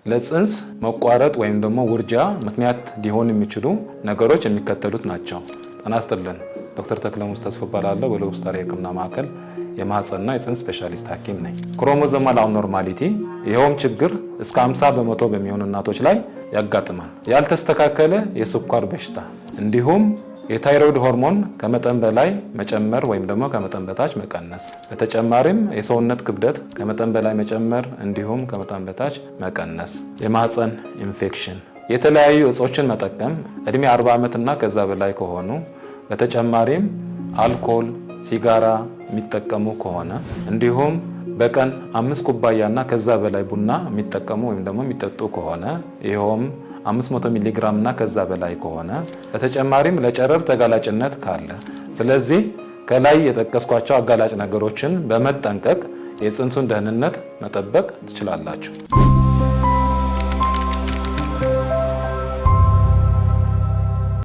ለጽንስ መቋረጥ ወይም ደግሞ ውርጃ ምክንያት ሊሆን የሚችሉ ነገሮች የሚከተሉት ናቸው። ጤና ይስጥልን። ዶክተር ተክለሙስ ተስፎ እባላለሁ። በሎብ ስታር የሕክምና ማዕከል የማህፀንና የጽንስ ስፔሻሊስት ሐኪም ነኝ። Chromosomal abnormality፣ ይኸውም ችግር እስከ 50% በሚሆኑ እናቶች ላይ ያጋጥማል። ያልተስተካከለ የስኳር በሽታ፣ እንዲሁም የታይሮይድ ሆርሞን ከመጠን በላይ መጨመር ወይም ደግሞ ከመጠን በታች መቀነስ፣ በተጨማሪም የሰውነት ክብደት ከመጠን በላይ መጨመር እንዲሁም ከመጠን በታች መቀነስ፣ የማህፀን ኢንፌክሽን፣ የተለያዩ እጾችን መጠቀም፣ እድሜ 40 ዓመት እና ከዛ በላይ ከሆኑ፣ በተጨማሪም አልኮል፣ ሲጋራ የሚጠቀሙ ከሆነ፣ እንዲሁም በቀን 5 ኩባያ እና ከዛ በላይ ቡና የሚጠቀሙ ወይም ደግሞ የሚጠጡ ከሆነ፣ ይኸውም 500 ሚሊግራም እና ከዛ በላይ ከሆነ፣ በተጨማሪም ለጨረር ተጋላጭነት ካለ። ስለዚህ ከላይ የጠቀስኳቸው አጋላጭ ነገሮችን በመጠንቀቅ የጽንሱን ደህንነት መጠበቅ ትችላላችሁ።